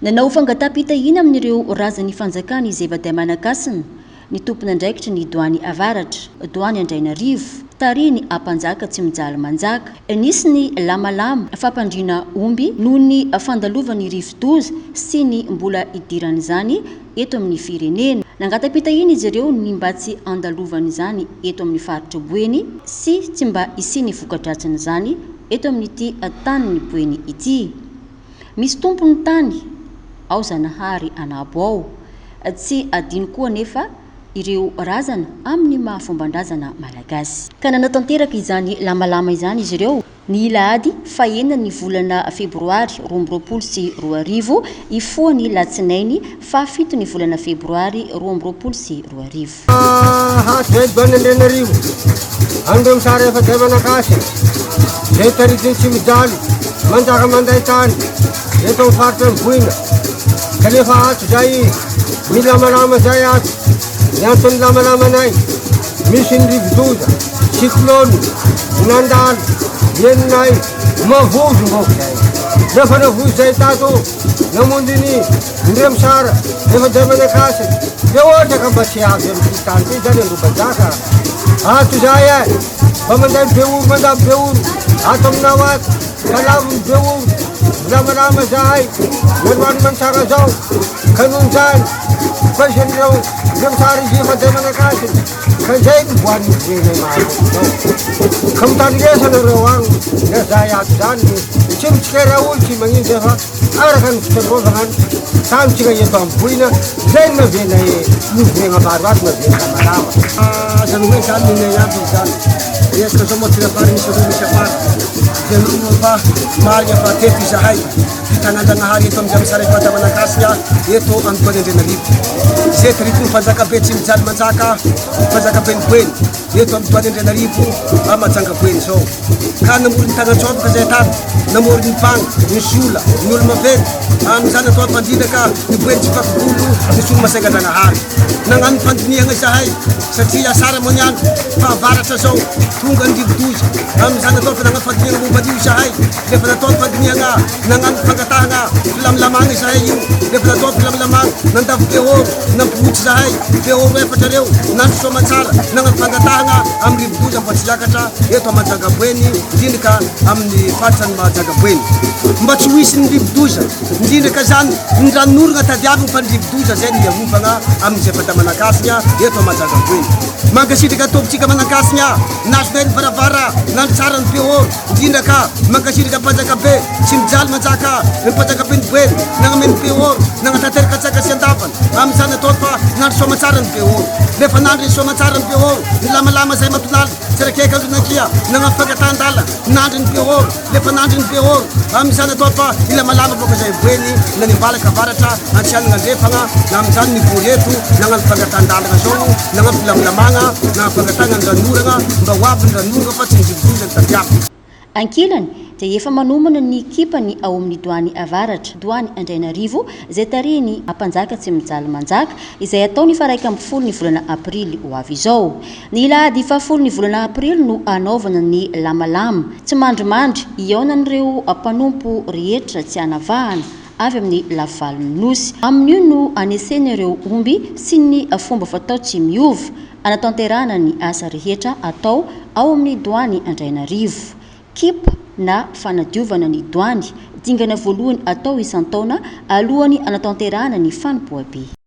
Nanao fangataham-pitahiana amin'ireo razan'ny fanjakana izay vady aman-kasina ny tompon'andraikitry ny Doany Avaratra, Doany Andrainarivo, tarihin'ny Ampanjaka Tsimijaly Manjaka. Nisy ny lamalama fampandriana omby noho ny fandalovan'ny rivodoza sy ny mbola hidiran'izany eto amin'ny firenena. Nangata-pitahiana izy ireo ny mba tsy handalovan'izany eto amin'ny faritra Boeny sy tsy mba hisian'ny voka-dratsin'izany eto amin'ity tanin'i Boeny ity. Misy tompo ny tany, ao Zanahary anabo ao. Tsy adino koa anefa ireo razana amin'ny maha fomban-drazana malagasy. Ka nanatanteraka izany lamalama izany izy ireo ny alahady fahenina ny volana febroary 2022 hifoha ny latsinainy fahafito ny volana febroary 2022. Hatrizay Doany Andrianarivo, Andriamisara efa zay manan-kasina, izay taritin'ny tsy mijaly, manjaka manday tany, eto amin'ny faritra ny voina, kanefa ato zay milamalama zay ato, ny antony lamalamanay, misy ny rivodoza, cyclone, nandalo, henonay, mavozo mbôko zay, rehefa navozo zay tato, namonjy ny Ndriamisara, efa zay manan-kasina, dia ohatra ka mba tsy avy amin'ity tany ity zany Androbajaka, ato zahay e, mba manday ny Beoro mandalo Beoro, ato aminao ato, ka lavo ny Beoro, milamalama zahay, mialohan'ny mantsara zao, ka noho izany, faisan'ireo Ndriamisara izy efa zay manan-kasina, ka izay no voan'ny voenay maro zao. Ka mitandrigesa nareo agny, na zahay ato zany, tsy mitsikera olo tsy magnino zay fa. Araka ny fitandrovana ny tantsika eto Ambohina, izay no navenay novohena maro ato navenay lamalama. Zany hoe zany ninay aby izany. Resaka zao moa tsy afara misy aloha misy afara. Veloma fa marina fa teto izahay fitananjanahary eto amin'ny Jamisara Fadamanankasina eto Antoany Andrianarivo. Izay taritin'ny mpanjaka be tsy mijaly manjaka, mpanjaka be ny boeny eto Antoany Andrianarivo a Majanga boeny zao. Ka namory ny tanan-tsôvaka izay tany, namory ny mpanga, ny sola, ny olo-maventy, amin'izany atao ampandrindra ka ny boeny tsy vaky volo, ny solo-masaingan-dragnahary. Nagnano fandinihagna izahay, satria asara moa ny andro, fahavaratra zao, tonga ny rivo-doza, amin'izany atao fa nagnano fandinihagna momba an'io izahay, rehefa natao ny fandinihagna, nagnano fangatahagna filamilamagna izahay io, rehefa natao ny filamilamagna, nandavo Beoro, nampihotsy izahay, Beoro efatra reo, nandro soamantsara, nagnano fangatahagna amin'ny rivo-doza mba tsy hiakatra eto Mahajanga Boeny, indrindra ka amin'ny faritra ny Mahajanga Boeny. Mba tsy ho hisin'ny rivo-doza, indrindra ka zany ny ranonorana tadiaviny fa ny rivo-doza zay no hiarovagna amin'izay fata manan-kasina eto Mahajanga Boeny. Mankasitraka tompontsika manan-kasina, nazonay ny varavara, nandro tsara ny Beoro, indrindra ka mankasitraka mpanjaka be, tsy mijaly manjaka, ny mpanjaka be ny Boeny, nagname ny Beoro, nagnatanteraka antsaka sy andavana. Amin'izany ataony fa nandry soamantsara ny Beoro. Rehefa nandry ny soamantsara ny Beoro, nilamalama izay matonaly, tsy rakeka andro nankia, nagnano fangatahan-dala, nandry ny Beoro. Rehefa nandry ny Beoro, amin'izany ataony fa nilamalama boaka izay Boeny, nanembalaka avaratra, antsianana andrefagna, na amin'izany nivory eto, nagnano fangatahan-dalagna zao, nagnano filamilamagna, nagnano fangatahagna ny ranonoragna, mba ho avy ny ranonoragna fa tsy ny rivodoza ny tadiavina. Ankilany, dia efa manomana ny ekipany ao amin'ny Doany Avaratra, Doany Andrainarivo, izay tarihin'i Ampanjaka Tsimijaly Manjaka, izay hatao ny faha 11 ny volana aprily ho avy izao. Ny alahady fahafolo ny volana aprily no hanaovana ny lamalama, tsy mandrimandry, hihaonan'ireo mpanompo rehetra tsy hanavahana, avy amin'ny lafivalon'ny Nosy. Amin'io no hanesena ireo omby sy ny fomba fatao tsy miova. Hanatanterahana ny asa rehetra atao ao amin'ny Doany Andrainarivo. Kip na fanadiovana ny doany, dingana voalohany atao isan-taona alohan'ny hanatanterahana ny fanompoabe.